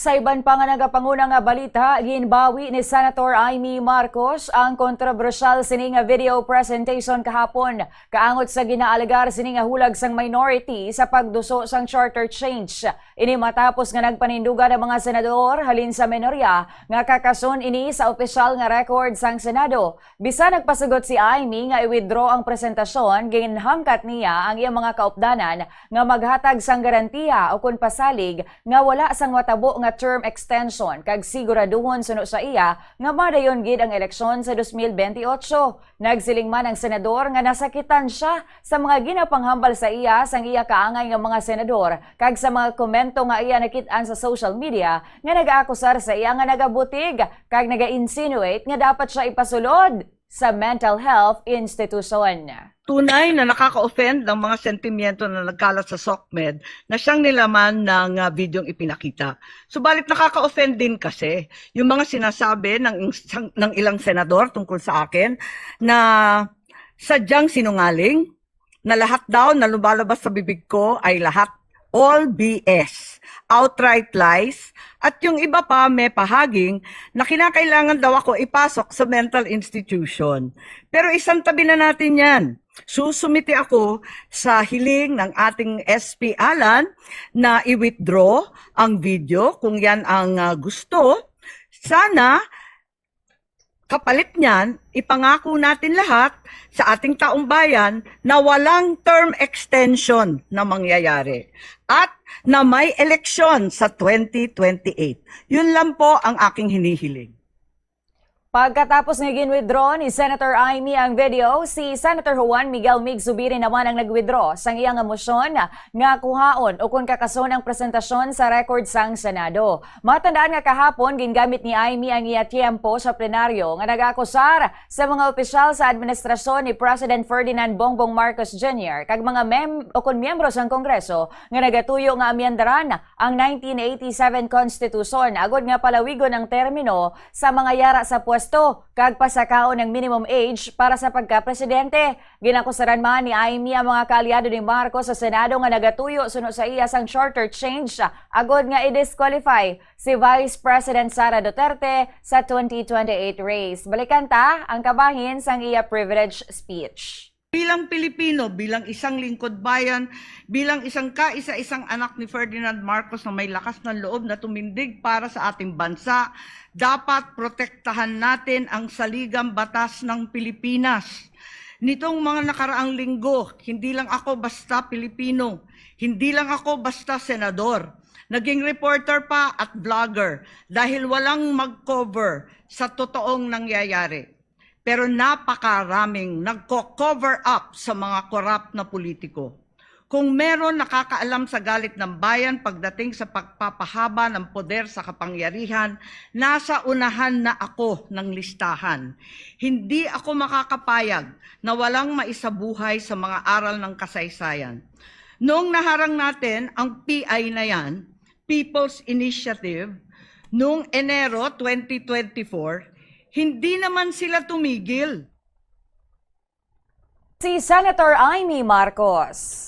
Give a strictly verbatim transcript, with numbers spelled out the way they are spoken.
Sa iban pa nga nagapanguna nga balita, ginbawi ni Senator Imee Marcos ang kontrobersyal sini nga video presentation kahapon, kaangot sa ginaalegar sini nga hulag sang minority sa pagduso sang charter change. Ini matapos nga nagpanindugan ang mga senador halin sa minorya nga kakason ini sa opisyal nga record sang Senado. Bisan nagpasugot si Imee nga i-withdraw ang presentasyon, ginhangkat niya ang iyang mga kaupdanan nga maghatag sang garantiya o kon pasalig nga wala sang matabo nga term extension kag siguraduhon suno sa iya nga madayon gid ang eleksyon sa dos mil benti otso. Nagsiling man ang senador nga nasakitan siya sa mga ginapanghambal sa iya sang iya kaangay nga mga senador kag sa mga komento nga iya nakit-an sa social media nga nag-aakusar sa iya nga nagabutig kag naga-insinuate nga dapat siya ipasulod sa mental health institution. Tunay na nakaka-offend ang mga sentimiento na nagkalat sa SOCMED na siyang nilaman ng ah, videong ipinakita. Subalit nakaka-offend din kasi yung mga sinasabi ng, ng ilang senador tungkol sa akin na sadyang sinungaling, na lahat daw na lumalabas sa bibig ko ay lahat all B S, outright lies, at yung iba pa may pahaging na kinakailangan daw ako ipasok sa mental institution. Pero isantabi na natin yan. Susumiti ako sa hiling ng ating S P Alan na i-withdraw ang video kung yan ang ah, gusto. Sana, kapalit niyan, ipangako natin lahat sa ating taong bayan na walang term extension na mangyayari at na may eleksyon sa twenty twenty-eight. Yun lang po ang aking hinihiling. Pagkatapos nga gin-withdraw ni Senator Imee ang video, si Senator Juan Miguel Mig Zubiri naman ang nag-withdraw sang iya nga mosyon nga kuhaon o kon kakason ang presentasyon sa record sang Senado. Matandaan nga kahapon, gingamit ni Imee ang iya tiyempo sa plenaryo nga nag-akusar sa mga opisyal sa administrasyon ni President Ferdinand Bongbong Marcos Junior kag mga mem-, o kon miyembro sang Kongreso nga nagatuyo nga amyendaran ang nineteen eighty-seven Constitution agud nga palawigon ang termino sa mga yara sa pwesto kag pasakaon ang minimum age para sa pagka-presidente. Ginakusaran man ni Imee ang mga kaalyado ni Marcos sa Senado nga nagatuyo suno sa iya sang charter change agud nga i-disqualify si Vice President Sara Duterte sa twenty twenty-eight race. Balikan ta ang kabahin sang iya privilege speech. Bilang Pilipino, bilang isang lingkod bayan, bilang isang kaisa-isang anak ni Ferdinand Marcos na may lakas ng loob na tumindig para sa ating bansa, dapat protektahan natin ang saligang batas ng Pilipinas. Nitong mga nakaraang linggo, hindi lang ako basta Pilipino, hindi lang ako basta senador. Naging reporter pa at vlogger dahil walang mag-cover sa totoong nangyayari. Pero napakaraming nagko-cover up sa mga korap na politiko. Kung meron nakakaalam sa galit ng bayan pagdating sa pagpapahaba ng poder sa kapangyarihan, nasa unahan na ako ng listahan. Hindi ako makakapayag na walang maisabuhay sa mga aral ng kasaysayan. Noong naharang natin ang P I na yan, People's Initiative, noong Enero twenty twenty-four, hindi naman sila tumigil. Si Senator Imee Marcos.